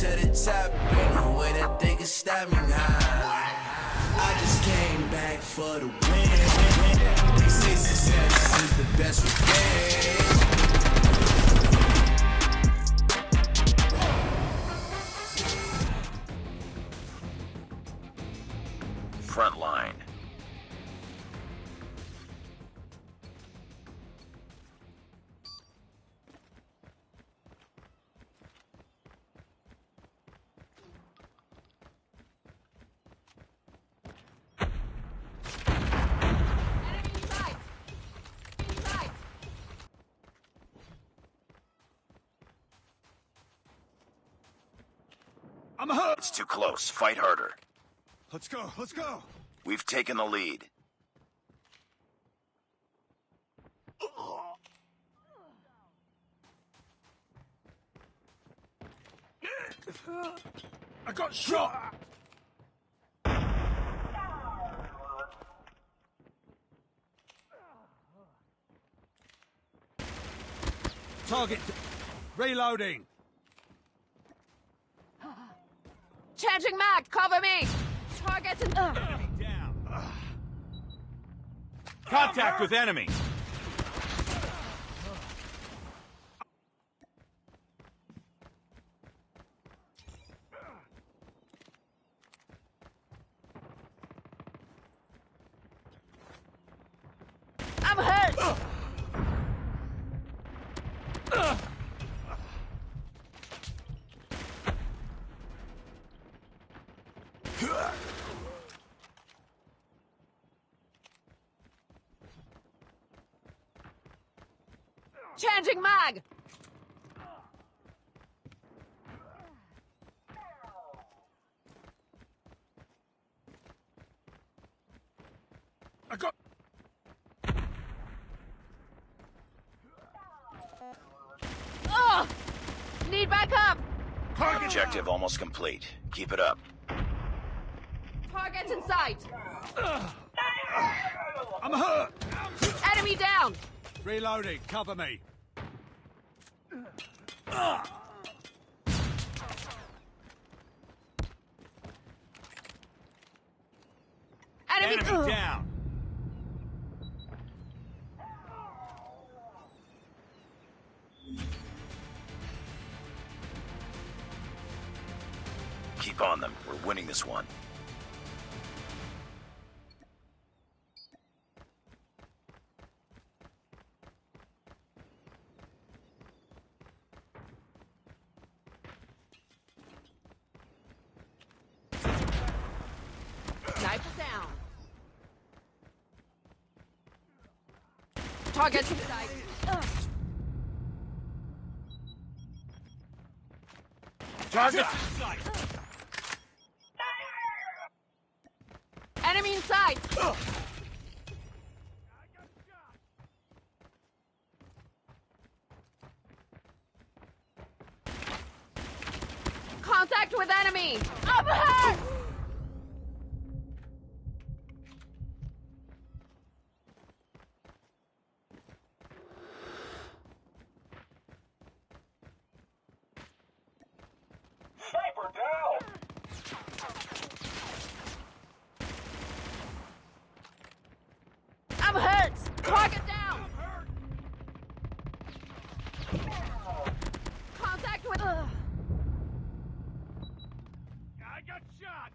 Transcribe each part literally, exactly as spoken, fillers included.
To the top, ain't no way that they can stop me. Nah. I just came back for the win. They say success is the best revenge. Frontline. I'm hurt. It's too close. Fight harder. Let's go. Let's go. We've taken the lead. I got shot. Target. Reloading. Changing mag. Cover me. Targets and. Uh. Contact with enemy. I'm hurt. Changing mag. I got. Ugh! Need backup! Target. Objective almost complete. Keep it up. Targets in sight. I'm hurt. Enemy down. Reloading. Cover me. Enemy. Enemy down. Keep on them. We're winning this one. Sniper down. Target in sight. Target in sight. Enemy in sight. Contact with enemy. I'm hurt. Sniper down. I'm hurt. Target down. Contact with. Ugh. I got shot.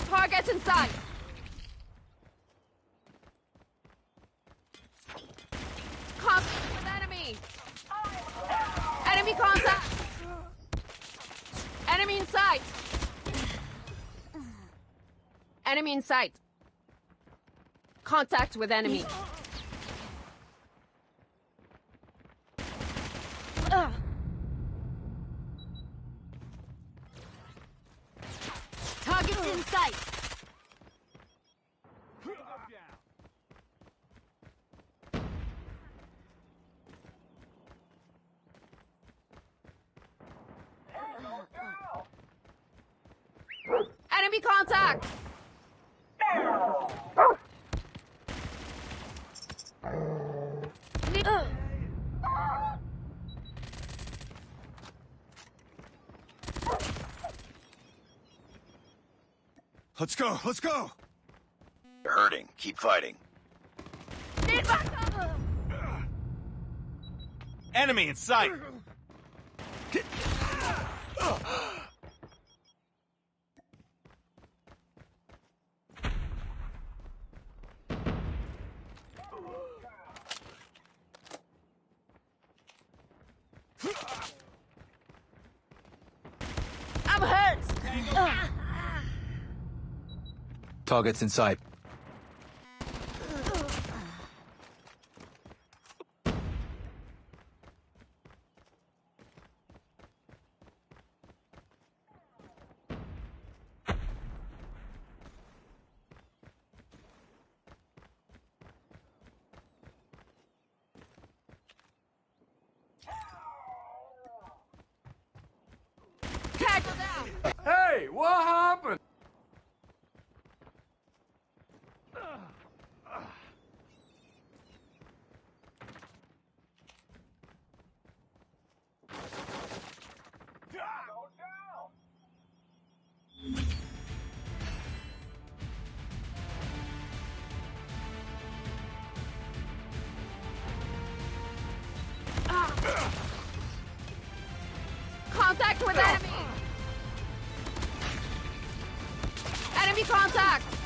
Targets in sight. Contact with enemy. Enemy contact. Enemy in sight. Enemy in sight. Contact with enemy. Ugh. Targets in sight. Contact! Let's go, let's go! You're hurting. Keep fighting. Need backup! Enemy in sight! I'm hurt! Targets in sight. Tackle down! Hey, what happened? Contact with enemy! Enemy contact!